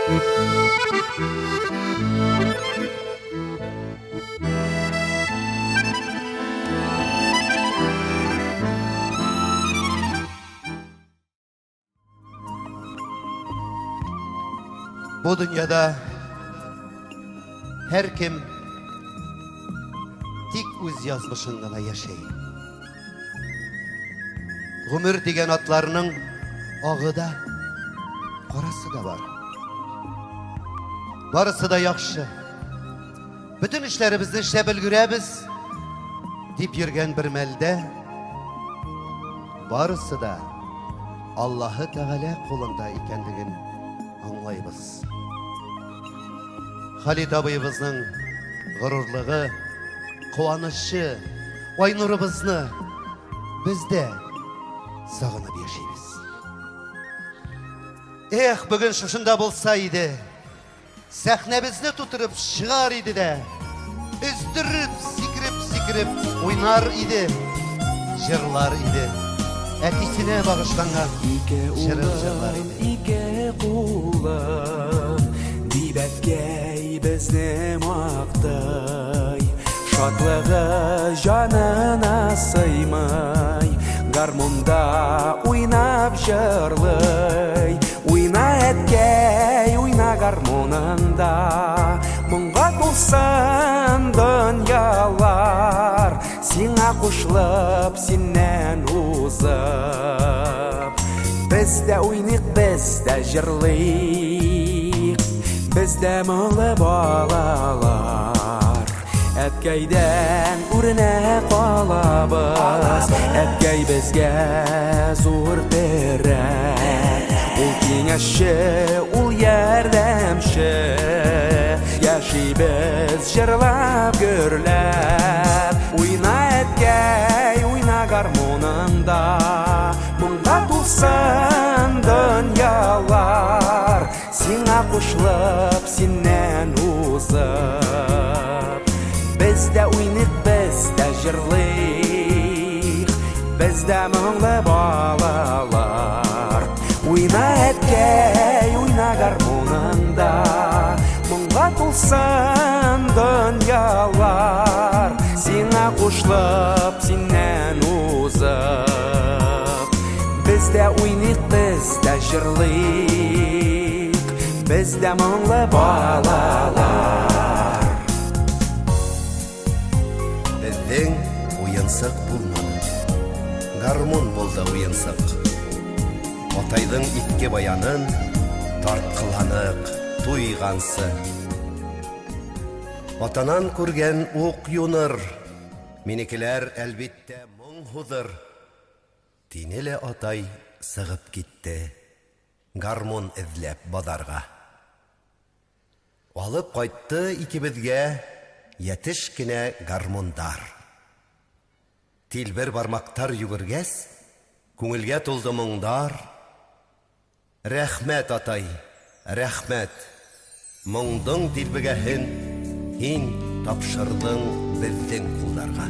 Бу дөньяда һәркем тик үз язмышын гына яши. Гомер дигән атларның агы да, карасы да бар. Барысы да яхшы. Бөтен эшләребезне эшләп өлгерәбез, дип йөргән бер мәлдә барысы да Аллаһы Тәгалә кулында икәнлеген аңлайбыз. Халит абыебызның горурлыгы, куанычы, Айнурыбызны без дә сагынып яшибез. Эх, бүген шушында булса иде. Сәхнәбезне тутырып чыгар иде дә, өздереп, сикереп-сикереп уйнар иде, җырлар иде. Әтисенә багышланган Ике җырын җырлар улым, иде. ике кулым, дип әткәй безне мактый. Шатлыгы җанына сыймый, гармунда уйнап җырлый. Уйна, әткәй, уйна гармуныңда, моңга тулсын дөньялар, сиңа кушылып, синнән узып. Без дә уйныйк, без дә җырлыйк, без дә моңлы балалар. Әткәйдән үрнәк алабыз, әткәй безгә зур терәк. Ул киңәшче, ул ярдәмче, яшибез җырлап, гөрләп. Уйна, әткәй, уйна гармуныңда, моңга тулсын дөньялар, сиңа кушылып, синнән узып. Без дә уйныйк, без дә җырлыйк, без дә моңлы балалар. Уйна, әткәй, уйна гармуныңда, моңга тулсын дөньялар, сиңа кушылып, синнән узып. Без дә уйныйк, без дә җырлыйк, без дә моңлы балалар. Безнең уенсык булмады. Гармун булды уенсык. Атайдың иске баянын тарткыланык туйгансы. Атанан күргән ук юныр, минекеләр, әлбиттә, моң һудыр. Тине лә атай сыгып китте, гармун эзләп базарга. Алып кайтты икебезгә ятеш кенә гармундар. Тилбер бармактар йөгергәс, күңелгә тулды моңдар. Рәхмәт, атай, рәхмәт! Моңдың дилбегәһен һин тапшырдың безнең кулларга.